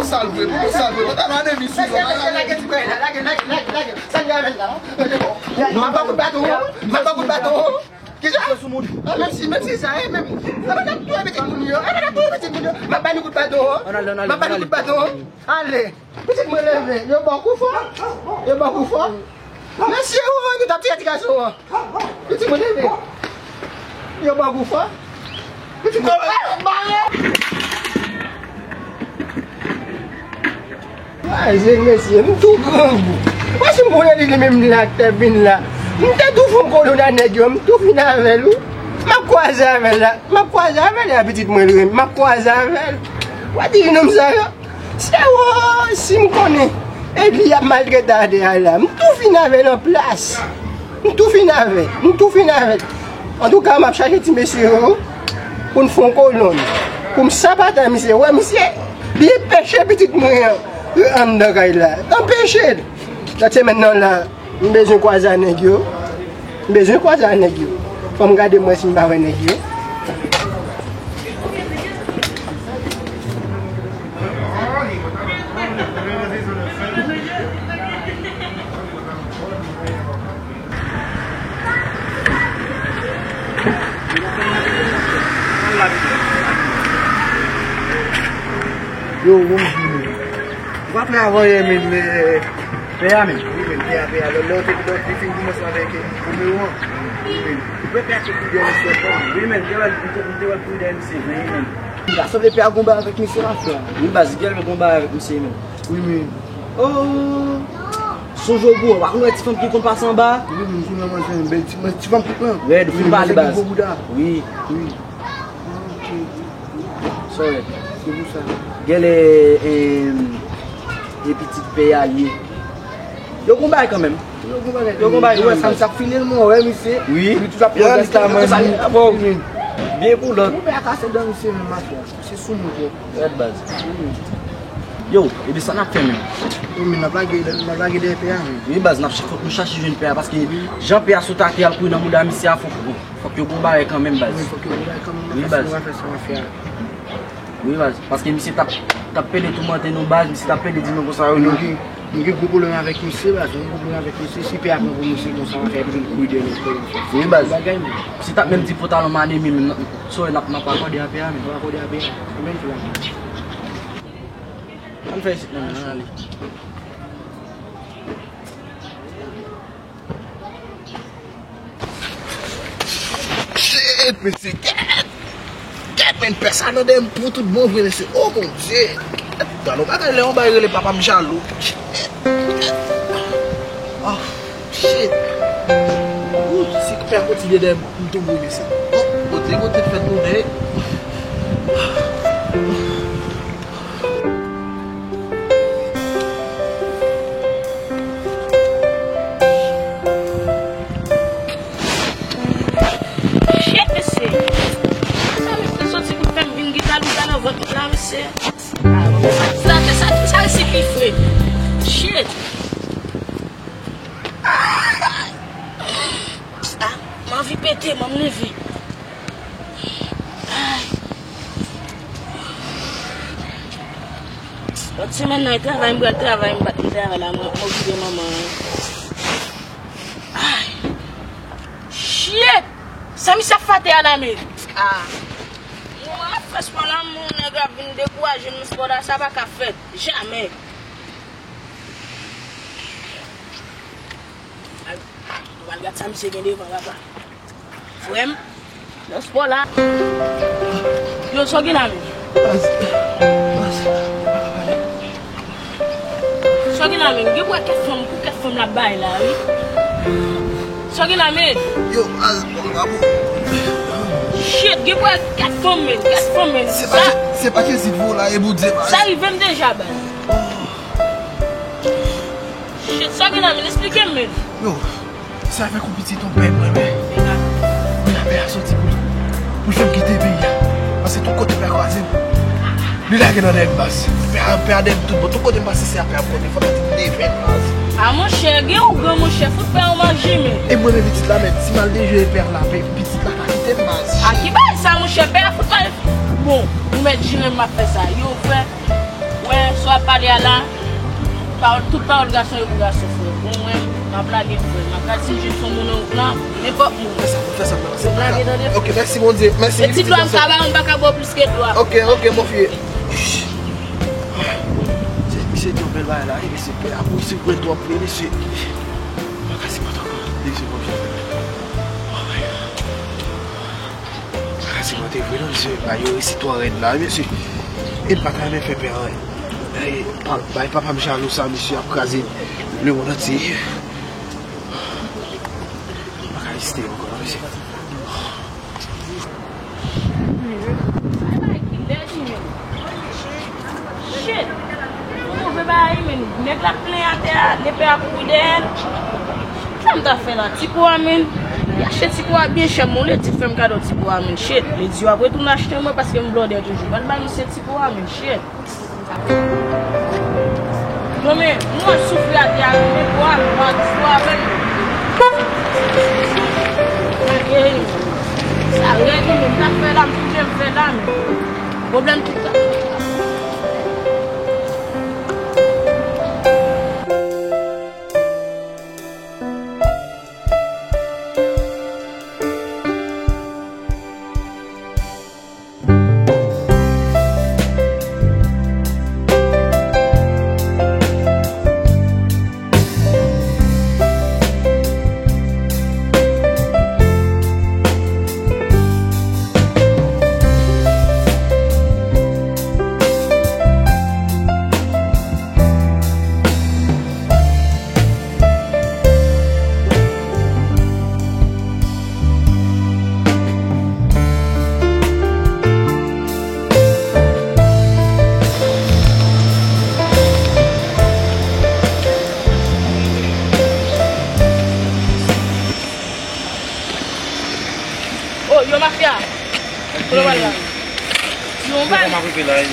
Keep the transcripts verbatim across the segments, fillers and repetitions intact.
Sal vre, pou sal vre. Mwen ta nan emisyon. Mesye, mesye, lage ti bagay la, lage, lage, lage, lage. Sa n gen avè l la? M ap ba kout baton, m ap ba kout baton. Kisa? Ah, menm si, menm si sa, eh, menm. Epa n ap touye pitit moun yo, epa n ap touye pitit moun yo. M ap ba nou kout baton. M ap ba nou kout baton. Ale. Pitit mwen leve, yo ba w kou fò. Yo ba w kou fò. Mesye, ou, nou t ap tiye ti gason an. Pitit mwen leve. Yo ba w kou fò. Pitit mwen leve. Waze mesye, m tou grangou. Wè si m konnen li, li menm la k te vin la. M te tou fè yon kolonn a nèg yo, m tou fin avè l wi. M ap kwaze avè l la. M ap kwaze avè l la, pitit mwen l renmen. M ap kwaze avè l. Wè ti jenòm sa yo. Se wo, si m konnen e li y ap maltrete atè a la, m tou fin avè l an plas. M tou fin avè l, m tou fin avè l. Antouka, m ap chache ti mesye yo pou n fè yon kolonn. Pou m sapata misye. Wè misye, li anpeche pitit mwen an, euh, anndan kay la. Anpeche l. Lòt semèn nan la, m bezwen kwaze a nèg yo. M bezwen kwaze a nèg yo. Fò m gade m wè si m pa wè nèg yo. Yo, bonjou. Ou pa fè avan yè, men, men, pè a, men. Wi, men, pè a, pè a. Lè, lè w te, lè w te fin kòmanse avèk, eh, Romeo an. Wi, men. Ou pè, pè a te kou dèyè misye fò. Wi, men, te wè, m te, m te wè l kou dèyè misye, wi, men. Gason vle pè a gon bagay avèk misye, la, frè. Wi, baz, gèl, men gon bagay avèk misye, men. Wi, men. Oh! Sonje w gwo, ou pa konn wè ti fanm ki konn pase anba? Wi, men, m konn wè manzè, bèl ti, ti fanm kout lan. Wi, nou fin pale, baz. Wi. Wi. Ah, ok. Sa w wè? Se pou sa. Genlè, em, e pitit pè a l ye. Yo gon bagay kanmenm. Yo gon bagay. Yo gon bagay kanmenm. Sa, sa fini l, mwen wè misye. Wi. Li toujou ap poze sa, mwen sa, bon. Byen pou lòt. Mon pè a kase dan misye menm, ma frè. Se sou mwen, frè. Rèd baz. Yo, epi sa n ap fè menm? Wi, men n ap lage, n ap lage dèyè pè a, men. Wi, baz, n ap ch-, fòk nou chache jwenn pè a, paske jan pè a sot atè al kouri nan mouda misye a, fòk, fòk yo gon bagay kanmenm, baz. Wi, fòk yo gon bagay kanmenm, wi, baz. Fè sa w ap fè a. Wi, baz, paske misye t ap, t ap pede toumante nou, baz, misye t ap pede di nou konsa, yo, nou gen, nou gen gwo pwoblèm avèk misye, baz, nou gen gwo pwoblèm avèk misye, si pè a pran pou misye konsa, w ap fè epi vin kouri dèyè nou, fè yon bagay, men. Misye t ap menm di pantalon m anemi, men, sou, n ap, n ap akòde a pè a, men. N ap akòde a pè a, men, men, men. Ann fè isit menm, ann ale. Shit, mesye, kèt! Kèt, men, pè sa nan dèyè m pou tout bon vre, mesye. Oh, Bondye! Kèt, gade yon bagay, lè yon bagay rele papa m jalou. Shit, kèt, kèt. Oh, shit. Ooh, si pè a kontinye dèyè m, m tonbe, mesye. Oh, kote, kote fè tounen. Shit, mesye. Sa mesye soti pou fè m vin gen jalou nan vant mwen la, mesye. Sa, sa, sa, sa resi pi fre. Shit. Ah, m anvi pete, mwen m leve. Ay. Lòt semèn nan, e travay m pral travay, m pa t nan travay la, mwen, mwen okipe manman an. Ay. Shit! Sa misye ap fè atè a la, men? Ah. Mwen ap fè spò la, mon nèg ap vin dekouraje m nan spò la, sa pa ka fèt. Jamè. Al, nou al gad sa misye gen devan, papa. Frè m, nan spò la. Yo, sa w gen la menm? Sa w gen la menm? Gen pou wè kèk fanm, pou kèk fanm l ap bay la, wi. Sa w gen la menm? Yo, al, bon, bravo. Shit, gen pou wè kèk fanm menm, kèk fanm menm. Se pa, se pa Jezi k voye la, e Bondye, baz. Sa rive m deja, baz. Shit, sa gen la menm, esplike m menm. Yo, sa fè kou pitit yon pè mwen, men. Mwen la pè a soti pou, pou l fè m kite peyi a. Paske tout kote pè a kwaze m, li lage nan dèyè m, baz. Pè a, pè a dèyè m tout bon. Tout kote m pase, se a pè a m konnen. Fò m di m deven, baz. A monchè, gen ougan, monchè, fout pè a yon manje, men. E mwen, men pitit la, men si m al dejere pè a la, pè, pitit la pa kite m, baz. A ki bagay sa, monchè, pè a fout pa. Bon, ou mèt jire m ap fè sa. Yo, frè. Wè, swa Ap pale a la, pawòl, tout pawòl gason yo pou gason, frè. Bon, mwen, m ap lage, frè. M ap gade si m jwenn yon moun nan wout lan, nenpòt moun. Fè sa, fè sa, fè sa. M lage, tande? Ok, mèsi, Bondye. Mèsi, e ti dwa m ka ba w, m pa ka ba w plis ke dwa. Ok, ok, mon vieux. Se, se yon bèl bagay la, wi, mesye. Pè a pou se gwen twòp, wi, mesye. M pa ka sipòte ankò. Mesye, bon, oh my God. M pa ka sipòte vre, non, mesye. Bagay yo resi twò rèd la, wi, mesye. E m pa ta renmen fè pè anyen. Bay pa-, bay papa m jalou sa, mesye, ap kraze lemonn antye. M pa ka reziste ankò, non, mesye. Shit! Move bagay, men. Nèg la plen atè a, lepè a kouri dèyè l. Sa m ta fè la? Ti po a, men. Li achte ti po a byen chè, men li di fè m kado ti po a, men. Shit! Li di w ap retounen achte mwen paske m blòdè toujou. Al bay misye ti po a, men. Shit! Non, men, mwen soufri atè a, men bwa, bwa, bwa, men. Sa rèd, men, m ta fè la, m toujou m fè la, men. Pwoblèm tout sa. Oh, yo, mafya! Kote w al la? Yo, bay.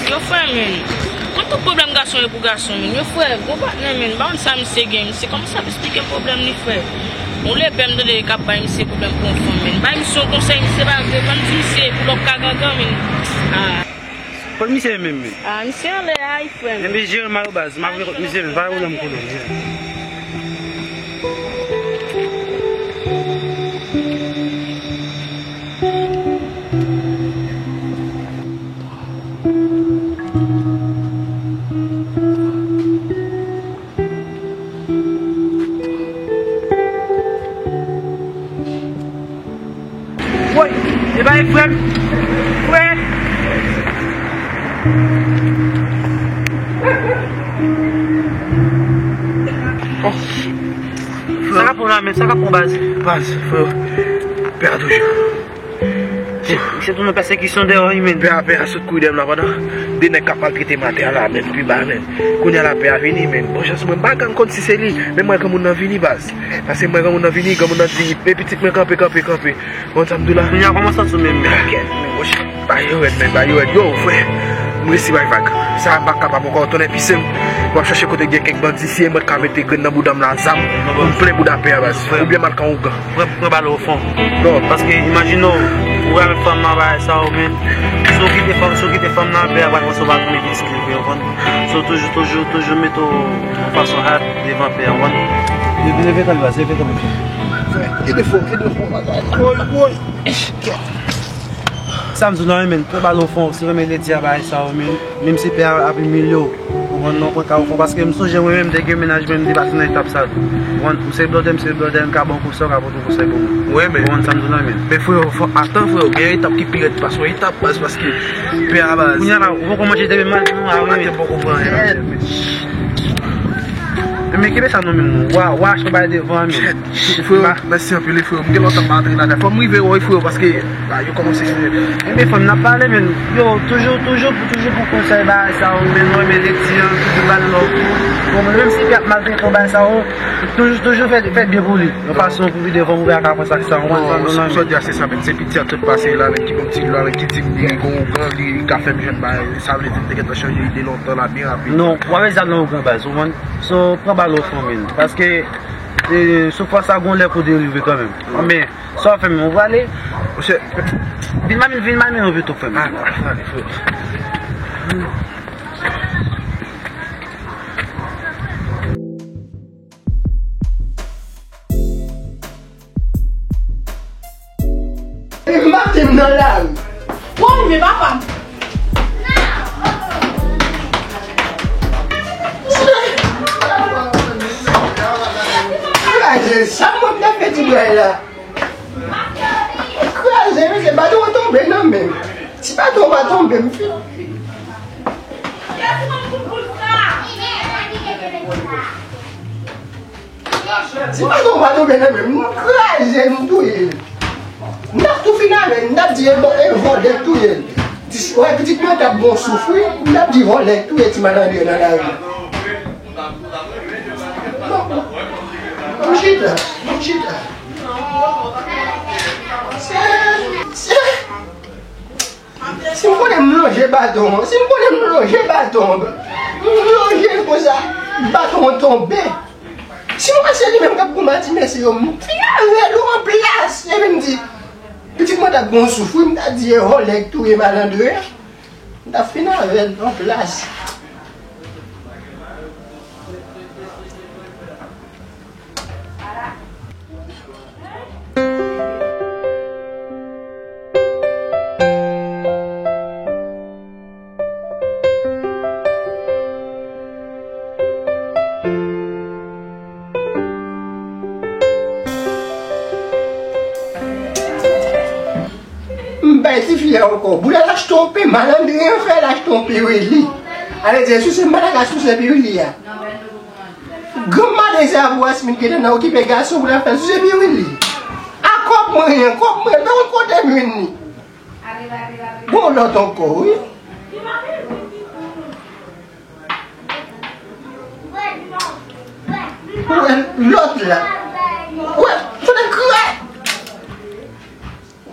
Yo, frè, men. Konn tout pwoblèm gason yo pou gason, men. Yo, frè, gwo patnè, men. M pa konn sa misye gen. Misye kòmanse ap eksplike pwoblèm li, frè. Yon lepè m tande k ap bay misye pwoblèm pou yon fanm, men. Bay misye yon konsèy, misye pa vle. Ban m di misye pou lòk ka gangan, men. Ah. Kot misye ye menm, men? Ah, misye anlè a, wi, frè m. Enben, jere m a yo, baz. M ap vin kot misye, men. Pa gen pwoblèm, konnen, jere. Woy, e pa e frè m. Frè. Oh. Sa k ap pran la, men? Sa k ap pran, baz? Baz, frè. Pè a toujou. Misye tounen pèsekisyon dèyè w, wi, men. Pè a, pè a sot kouri dèyè m la pandan de nèg k ap maltrete m atè a la, men, pi ba, men. Kounye a la, pè a vini, men. Bon chans mwen, m pa janm konn si se li, men m wè granmoun nan vini, baz. Paske m wè granmoun nan vini, granmoun nan di, "E pitit mwen, kanpe, kanpe, kanpe." Bon, sa m di w la. Kounye a, kòman w santi w menm? Kèt, men, bon chans. Bagay yo rèd, men, bagay yo rèd. Yo, frè, m resi bay vag. Sa a m pa kapab ankò, tounen pise m. M ap chache kote gen kèk bandi, si e mwen k ka mete grenn nan bouda m la, zam, pou m plen bouda pè a, baz. Oubyen m al kan ougan. Pran, pran bal ofon. Non. Paske, imajine w, ou renmen fanm nan, bagay sa yo, men. Si w kite fanm, si w kite fanm nan, pè a pral panse w pa tounen pitit li vre, w konprann? So, toujou, toujou, toujou mete w yon fason hard devan pè a, w konprann? Leve, leve kanpe, baz, leve kanpe, frè. Frè, ede fò, ede fò, bagay. Woy, woy. Sa m di w la, men, pran bal ofon, si w renmen ledi a, bagay sa yo, men, menm si pè a ap imilye w, ou konn, non, pran ka ofon, paske m sonje mwen menm, m te gen mennaj mwen, m te pase nan etap sa tou. Ou konn, ou se blòdè, m se blòdè, m ka ba w konsèy, w ka pote yon konsèy pou mwen. Wi, men. Ou konn sa m di w la, men. Men frè, fò, atan, frè, gen etap ki pi rèd pase yon etap, baz, paske pè a, baz. Kounye a la, ou poko manje demen maten, non, a wi, men. Maten poko pran anyen nan tèt, men. Men kenbe sa non, men, w a, w a achte yon bagay devan, men. Frè, mèsi anpil, frè. M gen lontan m pa antre nan kay. Fò m rive wè w, frè, paske, ba, yo kòmanse fè. Enben, fanm, n ap pale, men. Yo, toujou, toujou, toujou pou konsèy bagay sa yo, men, mwen, men, ledi an, toujou ba l love. Bon, menm si pè ap maltrete w bagay sa yo, toujou, toujou fè, fè byen pou li. Yon fason pou li devan ouvè ak apre sa, sa, ou konprann sa, non, non, men. Sa w di a, se sa, men. Se piti a tout pase la, men, ki bon ti dlo a, men, ki di m li gon ougan, li ka fè m jwenn bagay. Sa vle di m te gentan chanje ide lontan la, byen rapid. Non, w ap ret zam nan ougan, baz, ou konprann? So, pran bal ofon, men. Paske, e, sou fwa sa, gon lè pou delivre kanmenm. Men, sa w ap fè, men, ou prale? Monchè. Vin, manmi, vin, manmi, yon pito, frè m. Ah, non, ale, frè. Epi m maten m nan lari. Woy, men papa m. Kraze, sa mwen t ap fè ti bway la. Kraze, mesye, baton an tonbe nan men m. Si baton an pa tonbe, m fin. Si baton an pa tonbe nan men m, m kraze l, m touye l. M t ap tou fin avè l, m t ap di e vòlè k touye l. Wè, pitit mwen t ap gon souf wi, m t ap di vòlè k touye ti malandren nan lari a. Bon, chita, bon, chita. Se, se, si m konnen m lonje baton an, si m konnen m lonje baton an, m lonje l konsa, baton an tonbe. Si m wè se li menm k ap konbati mesye yo, m fin avè l ou an plas. Epi m di, pitit mwen t ap gon souf wi, m t ap di e vòlè k touye malandren an. M t ap fin avè l an plas. M bay tifi a ankò. Boul al achte yon pen, malandren an fè l achte yon pirili. Ale di, souse m pa ta ka souse pirili a. Granm maten sa pou Asmin gentan nan okipe gason pou l ap fè souse pirili. A kòb mwen an, kòb mwen an, pa konn kote m jwenn li. Gon lòt ankò, wi. Ou wè lòt la. Ou wè, fouti krak.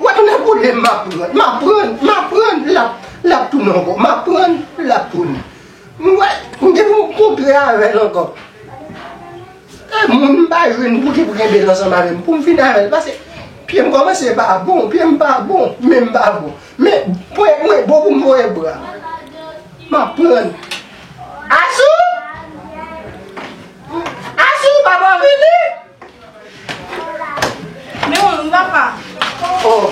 Ou wè, tounen boule m, m ap pran, m ap pran, m ap pran, l ap, l ap tounen ankò. M ap pran, l ap tounen. M wè, m gen pou m kontre avè l ankò. E moun m pa jwenn pou ki pou kenbe l ansanm avè m, pou m fin avè l, paske pye m kòmanse pa bon, pye m pa bon, men m pa bon. Men, pwen mwen bon pou m voye bra. M ap pran. Asou! Asou, papa vini! Men wi, wi, papa. Oh.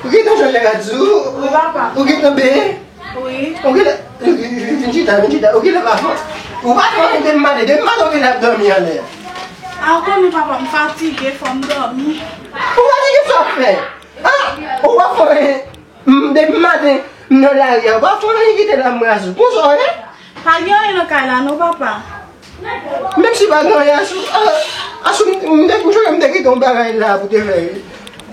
Ou gentan chanje rad sou? Wi, papa. Ou gentan benyen? Wi. Ou gentan, vin chita, vin chita. Ou gentan pa fon. Ou pa fon, depi maten, depi maten ou gentan ap dòmi anlè. A, ou konnen, papa, m fatige, fò m dòmi. Ou fatige, sa w ap fè? Ah, ou pa fon, m, depi maten, m nan lari a. Ou pa fon anyen kite la, m razi w. Konsa w ye? Pa gen anyen nan kay la, non, papa. Menm si pa gen anyen, Asou, ah, Asou, m, m te, m sonje m te kite yon bagay la pou te fè.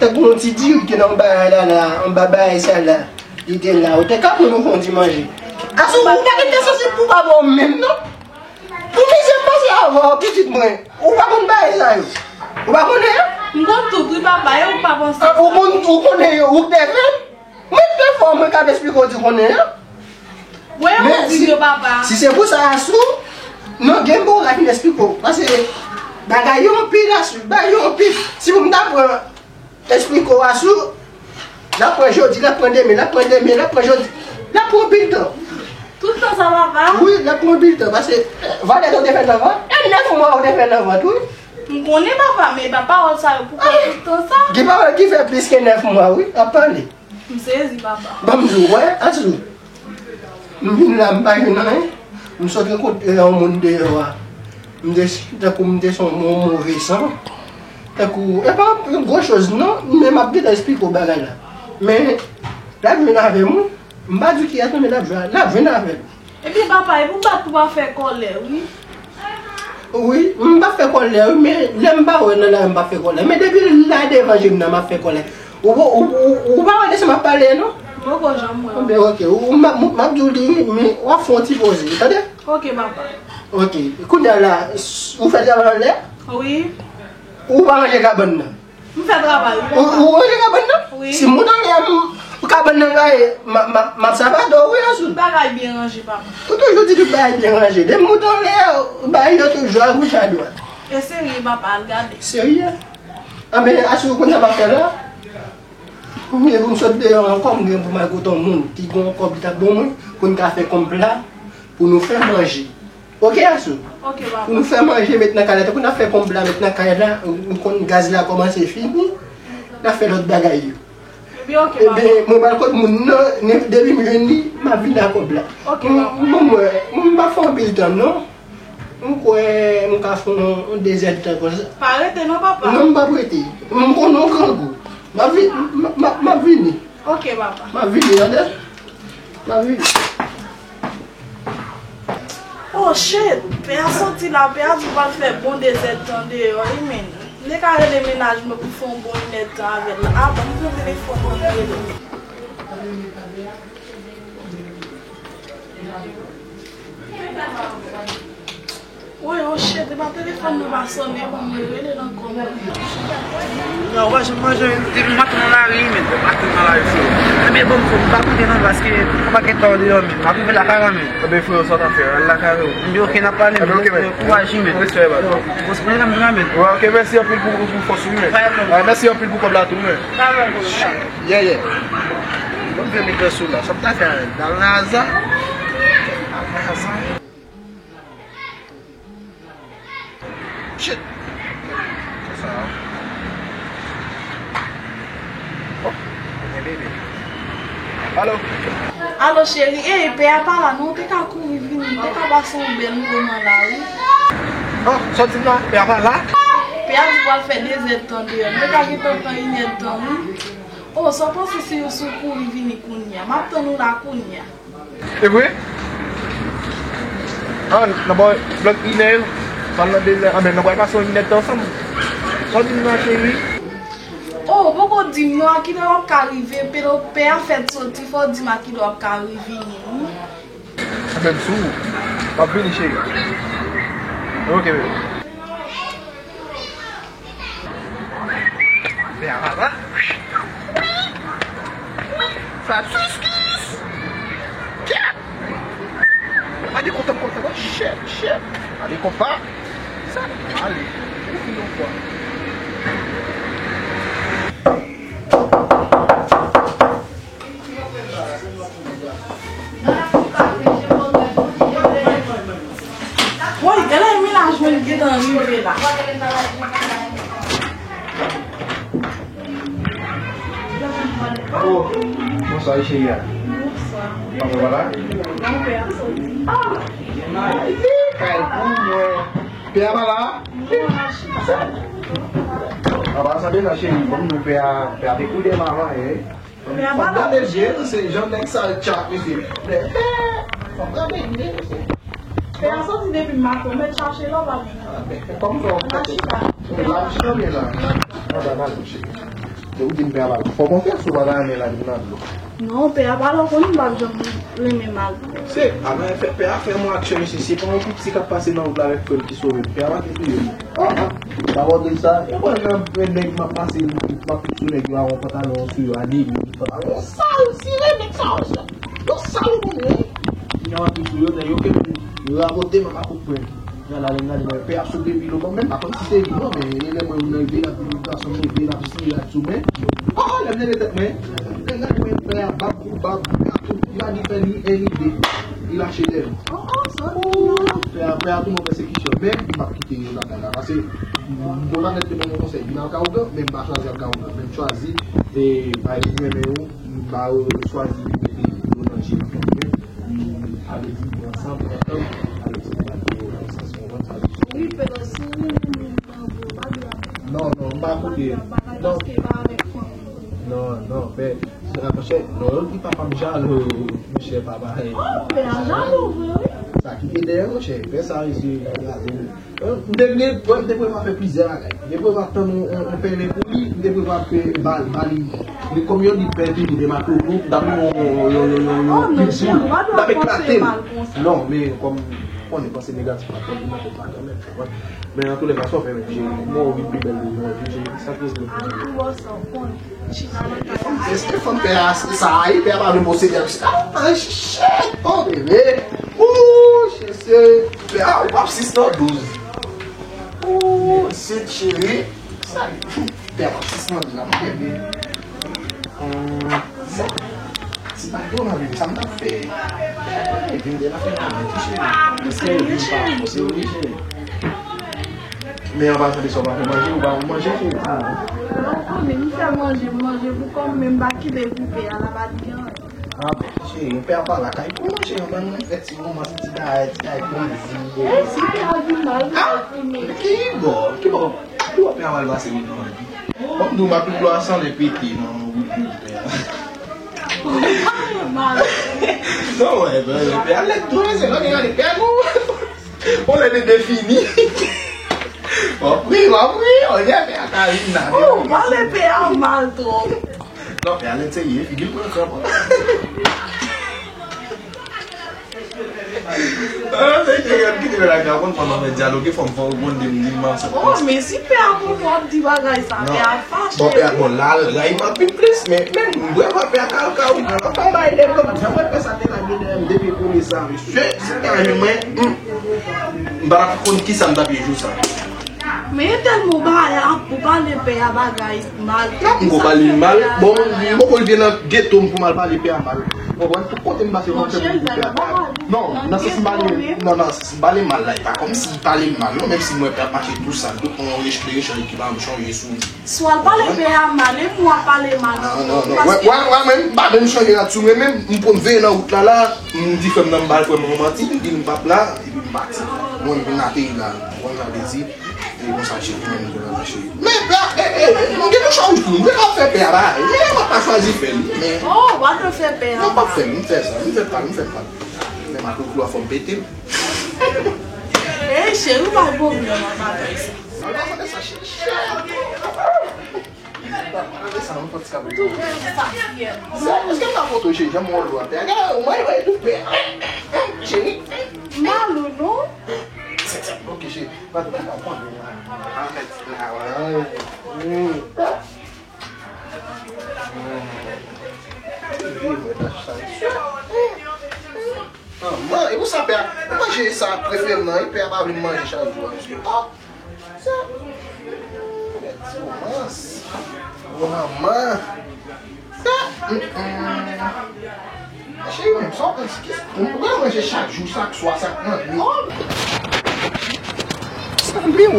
Tankou yon ti diri ki te nan yon bagay la, la, anba bagay sa la. Li te la. Ou te ka pran yon fon ti manje. Asou, ou pa gen te sansib pou papa w menm, non? Pou mizè m pase avè w, pitit mwen. Ou pa konn bagay sa yo. Ou pa konnen, an? M konn tout, wi, papa, e ou pa panse. Ah, ou konn, ou konnen yo, ou k te fè? Mwen te fò, mwen ka esplike w di konnen an. Mwen, ou di yo, papa. Si se pou sa, Asou, non, gen bon, la fin esplike w. Paske bagay yo anpil, Asou, bagay yo anpil. Si pou m ta pran esplike w, Asou, l ap pran jodi, l ap pran demen, l ap pran demen, l ap pran jodi. L ap pran anpil tan. Tout tan sa, papa? Wi, l ap pran anpil tan. Paske, eh, valè ou te fè nan vant, e nèf mwa ou te fè nan vant, wi. M konnen, papa, men e pa pawòl sa yo pou pran tout tan sa. Gen pawòl ki fè plis ke nèf mwa, wi, ap pale. M sezi, papa. Ban m di w, wè, Asou. M vin la, m pa jwenn anyen. M sot rankontre yon moun deyò a. M te, tankou m te se yon mo-, move san. Tankou, e pa yon gwo choz, non, men m ap gentan esplike w bagay la. Men, l ap jwenn avè m, wi. M pa di w kiyès, non, men l ap jwenn, l ap jwenn avè l. Ebyen, papa, epi w pa tou pa fè kòlè, wi. Wi, m pa fè kòlè, wi, men lè m pa wè l nan lari, m pa fè kòlè. Men depi l la devan je m nan, m ap fè kòlè. Ou, ou, ou, ou pa wè de sa m ap pale, non? M poko janm wè. Bon, ben, oke, ou, m, m, m ap di w li, men w ap fè yon ti poze, tande? Oke, papa. Oke, kounye a la, s-, ou fè travay anlè? Wi. Ou pa ranje kabann nan? M fè travay, wi, papa. Ou, ou ranje kabann nan? Wi. Si m moute anlè a, m, kabann nan gaye, m, m, m ap savaje w, wi, Asou. Tout bagay byen ranje, papa. Ou toujou di tout bagay byen ranje. Depi m moute anlè a, bagay yo toujou agouch adwat. E serye, papa, al gade. Serye? Anben, Asou, ou konn sa m ap fè la? Ou vle pou m sot deyò ankò, m gen pou m al kote yon moun ki gen yon kòb li t ap ban mwen, pou n ka fè konpla, pou nou fè manje. Oke, Asou? Oke, papa. Pou nou fè manje, met nan kay la. Tankou n ap fè konpla, met nan kay la, ou konn gaz la kòmanse fini, n ap fè lòt bagay yo. Wi, ok, papa. Ebyen, mwen pral kot moun nan, depi m jwenn li, m ap vin ak kòb la. Ok, papa. Mwen, mwen, mwen pa fè anpil tan, non. M kwè m ka fè yon, yon dezèdtan konsa. Pa rete non, papa. Non, m p ap rete. M konnen w grangou. M ap vi-, m, m, m ap vini. Ok, papa. M ap vini, tande? M ap vini. Oh shit! Pè a soti la, pè a di pral fè bon dezèdtan deyò, wi, men. M te ka rele mennaj mwen pou fè yon bon inèdtan avè l la. A, ban m pran telefòn mwen, m rele. Woy, oh shit, epa telefòn nan pa sonnen, ban mwen rele l ankò, men. Non, ou pa janm manje, depi maten nan lari, men, maten nan lari, frè. Ebyen, bon, frè, m pa koute non, paske m pa gen tan deyò, men. M ap rive lakay la, men. Ebyen, frè, sa w ta fè, al lakay ou. Ebyen, ok, n ap pale, men. Ebyen, ok, men. Kouraj, men. Respè, baz. Bon, se mwen la, men. Wè, ok, mèsi anpil pou, pou fòs ou, men. Pa gen pwoblèm. Wè, mèsi anpil pou kòb la tou, men. Pa gen pwoblèm. Yeah, yeah. Bon, vye mitan sou la. Sa m ta fè, al nan Aza. Al nan Aza. Shit. Sa sa? Oh, gen bebe. Alo. Alo, cheri. Ey, pè a pa la, non. Ou te ka kouri vini. Ou te ka pase yon bèl moman la, wi. Oh, sa w di m la? Pè a pa la? Pè a di pral fè dezèdtan deyò. Ou te ka gentan pran inèdtan, wi. Oh, sa w panse si w sou kouri vini kounye a? M ap tann ou la kounye a. E vre? Ah, nan bò lòt inè yo. Pral nan dezè, anben, nan pral pase yon inèdtan ansanm. Sa w di m nan, cheri? Oh, ou poko di m non, a kilè w ap ka rive, pè a fèk soti, fò w di m a kilè w ap ka revini, wi. Anben, m sou wout. M ap vini, cheri. Ok, bebe. Pè a papa. Sa kiskis. Kèt. Gade kontan, kontan. Shit, shit. Gade konpa. Sa ale. Ou fin yon fwa. Woy, gade menaj mwen gentan rive la. Oh, bonswa, cheri a. Bonswa. Papa pa la? Non, pè a soti. Ah, gen maladi kay pou mwen. Pè a pa la? Non, papa, chita. Papa, sa deja, cheri, bon, nou pè a, pè a te kou de maman, eh. Fòk gade l byen, se jan nèg sa yo tchak, mesye. Fòk gade l byen, mesye. Pè a soti depi maten, ou mèt chache la, w pa jwenn. Ah, men, kòman fè w fè sa? L ap chita byen la. Anba nan kouche. Se ou di m pè a pa la. Fò konfyans ou pa ta renmen l al nan dlo. Non, pè a pa la, ou konnen m p ap janm renmen mal. Se, a, men, fè, pè a fè yon aksyon, mesye. Se pa yon piti k ap pase nan wout la avèk frè l ki sove l. Pè a pa te touye l. Oh, ah, pa wè sa. E mwen, nan men nèg m ap pase, m ap tout sou nèg yo, a yon pantalon sou yo, a nèg yo, pantalon sal, sire, nèg sa yo sal. Yo sal, ou konnen. Kounya w ap tout sou yo, nèg yo kenbe m, yo rabote m, m ap kout pwen. Kounya la, lè m gade, mwen, pè ap sot depi lo, bon, menm pa konn si se li, non, men, e lè mwen, mwen rive, l ap vin, gason m leve, l ap sou, l ap sou mwen. Oh, lè m leve tèt mwen, lè m gade mwen, pè a bab pou bab, pè a tout, li pa ni pè ni en ni de. Li lache dèyè m. Oh, oh, sa di non. Pè a, pè a tounen pèsekisyon. Men, m p ap kite yo lakay la. Paske, m, m konn pa nèt te ban mwen konsèy. Vin al ka ougan, men m pa chwazi al ka ougan. Men m chwazi, e, bay li renmen yo, m ba yo chwazi vin mete yo nan je yo. Men, m ale di ansanm, antann, ale di m ba yo nan sans mwen, sa di. Wi, pè, si w renmen moun nan vre, w pa dwe ap. Non, non, m pa koute. Non. Paske e pa avèk fanmi w. Non, non, pè. Ah, monchè, non, yo di papa m jalou, monchè, papa, eh. Oh, pè a jalou vre, wi. Sa kite dèyè, monchè, pè sa, mesye, gade. Eh, m te vle, m te prevwa fè plizyè bagay. M te prevwa tann yon, yon, yon pèlen pou li, m te prevwa fè bal, bal li. Men kòm yo di pè vini de makokou, m t ap yon, yon, yon, yon, yon, oh, non, pitbull. M t ap eklate l. Non, men kòm, konnen panse negatif pa twòp nan tèt la kanmenm. Men antoulèka, sa w fè menm, cheri? Mwen, ou vin pi bèl de mwen, cheri. Sa k rete pou mwen? Al pi bò sa w konn. Chita nan kay la. Èske fanm pè a, sa a, pè a pa vle posede ak chita? Ay, shit! Oh, bebe! Ooh, shit, se, pè a, w ap sis nan douz. Ooh, shit, cheri. Sa, pè a p ap sis nan douz la, bebe. Hum, sa. Si pa t gen w nan vi m, sa m t ap fè? Eh, vin de la fè nan men tou, cheri. Èske vin pa fòse w, wi, cheri? Men an pasan de sa w pa fè manje, ou pa manje, cheri? Ah. Men m fè manje, m manje pou kò m, men m pa kite pou pè a la pa di anyen. Ah, bon, cheri, pè a pa lakay pou manje, an ban mwen fè ti romans, ti bagay, ti bagay plezi. E si pè a vin mal, m fè pou nou. Ki bò, ki bò, ki bò pè a mal pase menm nan vi? Kòm di w, m ap pi glwa san lè pete nan wout pè a. Non, wè, pè a lèd tou, se lò ki gade pè a nou. On lè de defini. W ap ri, w ap ri, on lè pè a ka vin nan. Oh, pale pè a mal twòp. Non, pè a lèd serye, figi l pran kran. Ah, se ke gad kite la ka konn fò m anvè dyaloge, fò m fò reponn de m di m ap sa. Oh, men si pè a konn fò ap di bagay sa, pè a fache. Bon, pè a, bon, la, la, li pa pi plis, men, men, m vrèman pè a ka, ka, wi, nan fè bay de blòk, jan mwen fè sa te la de dèyè m depi premye sa, mesye, se pè a, men mwen, hmm, m pa t ap konn kisa m t ap ye jou sa. Men e tèlman bagay ap pou pale pè a bagay mal. M ko pale mal. Bon, m poko rive nan geto m pou m al pale pè a mal. Ou konprann? Tout kote m pase, m ap fè pou pè a. Non, nan sans m pale, non, nan sans m pale mal la, e pa kòmsi m pale mal, non, menm si m wè pè a ap mache tou sal, tout yon ekspresyon ki pa janm chanje sou li. Si w al pale pè a mal, e pou w ap pale mal. Non, non, non. Wè, wè, wè, men m pa menm chanje rad sou mwen, menm m konn veye nan wout la, la, m di frè m nan m ba l frè m yon manti, m di l m p ap la, epi m pati. Mwen, m vin ateri la, ou konn sa vle di. E konsa, cheri, mwen, m te la, cheri. Men, la, e, e, e, m gen yon chwa ou tou, m te ka fè pè a, ba, men, m pa chwazi fè l, men. Oh, w a te fè pè a. Non, m p ap fè l, m fè sa, m fè pa, m fè pa. Men, m a tou glwa fò m pete l. Ey, cheri, ou pa gen pwoblèm ak bagay sa. Sa, sa, sa, cheri. Gade sa, yon fòt ti kabrit. Sa, èske m pa foto, cheri, jan m wè w lwa pè a? Gade, ou mwen, mwen, tou pè a. Cheri. Malou, non? Ok, cheri. Mwen, mwen, mwen, mwen, mwen, mwen, mwen, mwen, mwen, mwen, mwen, mwen, mwen, mwen, Manman, e pou sa pè a, manje sa prefere m nan, wi, pè a pa vle manje chak jou a, mesye. Oh, sa, bèl ti romans. Bon manman. Sa, mm, mm. Cheri, menm sa w panse ki, pou mwen manje chak jou, sak swa, sak nan nwit. Oh. Sanble w,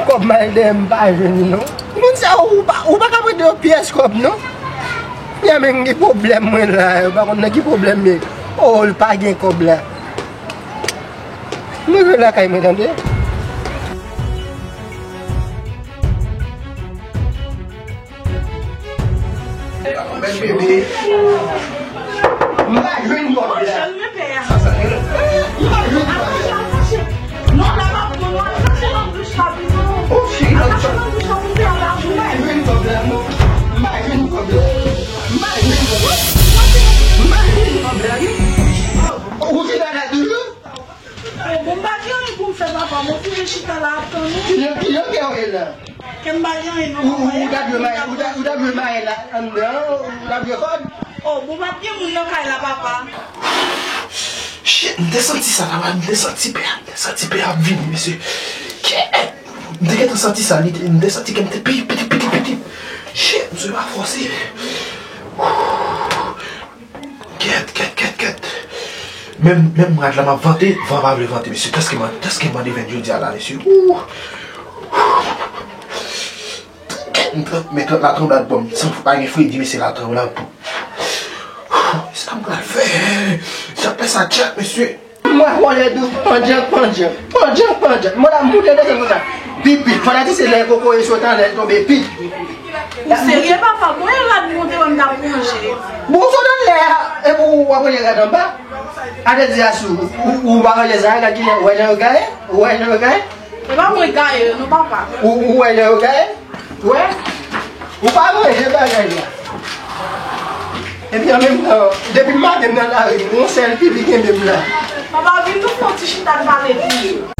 kòb m al dèyè m pa jwenn li non. Moun sa yo, ou pa, ou pa ka prete yo pyès kòb non. Kounya menm gen pwoblèm mwen la, yo pa konn nan ki pwoblèm m ye. Oh, l pa gen kòb la. M rive lakay mwen tande. Bèl bebe. M pa jwenn kòb la. Sa, sa, m pa jwenn kòb la. Non, la pa pran, non, al chache nan douch la pito. Oh, cheri, al chache nan douch la pito, la. M pa jwenn kòb la, non. M pa jwenn kòb la. M pa jwenn kòb la. M pa jwenn kòb la, wi. Oh, ou chita la toujou? Oh, bon, m pa gen anyen pou m fè, papa. Mwen toujou chita la ap tann ou. Kijan, kijan kè w ye la? Kè m pa gen anyen, non, papa. Ou, ou ta dwe mayen, ou ta, ou ta dwe mayen la anndan, ou ta dwe kòb. Oh, bon, pa t gen moun nan kay la, papa. Shit, m te santi sa la, m te santi pè a, m te santi pè a ap vini, mesye. Kèt! M te gentan santi sa, li te, m te santi kè m te pi, piti, piti, piti. Shit, mesye, pa fòse. Kèt, kèt, kèt, kèt. Menm, menm rad la m ap vante, van pa vle vante, mesye. Dèske m, dèske m mande vèn jodi a la, mesye. Ooh. Kèt, m tranb-, men tranb-, latranblad pran m. San pa gen fredi, mesye, latranblad pran m. Sa m pral fè? Sa pè sa tchèt, mesye. Mwen wè lè dou pandjan, pandjan, pandjan, pandjan. Mwen la moute desann konsa. Pip, pip. Fanatik se lè kokoye sot anlè, l tonbe, pip. Ou serye, papa? Mwen rad monte, mwen t ap ranje. Bon, sot anlè a, epi w ap ranje rad anba? Atè di a sou, ou, ou pa ranje sa, gad ki jan, ou wè jan yo gaye? Ou wè jan yo gaye? E pa mwen gaye yo non, papa. Ou, ou wè jan yo gaye? Wè? Ou pa manje bagay la. Epi an menm tan, depi maten m nan lari, yon sèl pipi kenbe m la. Papa, vin nou fè yon ti chita n pale toujou.